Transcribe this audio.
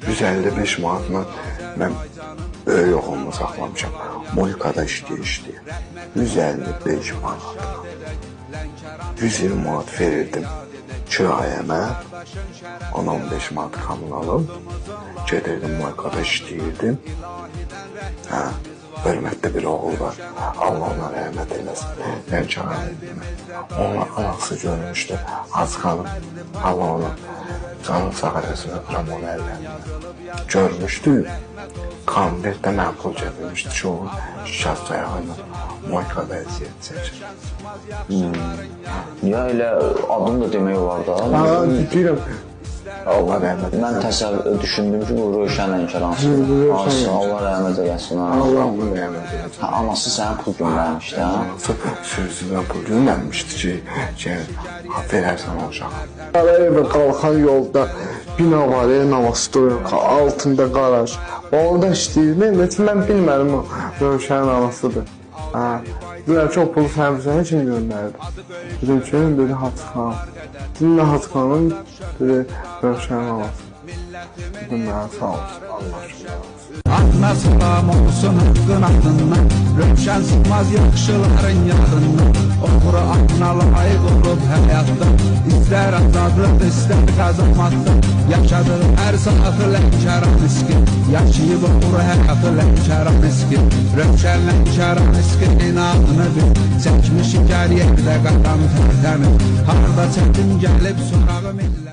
155 manatla mən böyük oğlumu saxlamışam. Moykada işləyir. 155 manatla. 120 manat verirdim kirayəmə. 10-15 manat kommunalım. Gedirdim Moykada işləyirdim. Hə, hörmətli bir oğul var. Allah ona rəhmət eləsin. Lənkəran. Ona anası görmüşdü. Az qalıb. Allah ona canım sağ eləsin, öpürəm onu əllərindən. Görmüşdü. Konvertdə mən pul gətirmişdi ki, o şikəst ayağı ilə Moykada əziyyət çəkir. Ya elə adını da demək olar da. Ha, deyirəm. Allah rəhmət eləsin. Mən təsəvvür düşündüm ki, bu Rövşən Lənkəransıdır. Rövşən. Allah rəhmət eləsin. Ha. Allah ona rəhmət eləsin. Ha, anası sənə pul göndərmişdi, ha? Anası sözündən pul göndərmişdi ki, verərsən o uşağa. Evə qalxan yolda bina var, Navastroyka, altında qaraj. Orada işləyirdim, heç mən bilmədim o Rövşənin anasıdır. Hə, deyirəm ki, o pulu sən bizə kim göndərdi? Dedim ki, dedi Hacı xanım. Dedim, nə Hacı xanım? Dedi, Rövşənin anası. Dedim, mənə sağ olsun, Allah şükür olsun. Adına salam olsun haqqın adından, Rövşən çıxmaz yaxşıların yadından. Oğru adına layiq olub həyatda, İstər azadlıq, istər qəzamatda. Yaşadığı hər saatı Lənkəran iski, yaşayıb oğru həyatı Lənkəran iski. Rövşən Lənkəran iskinin adını bil, çəkmişik hər yerdə qadam tərtəmiz. Harda çətin gəlib sorağı millət.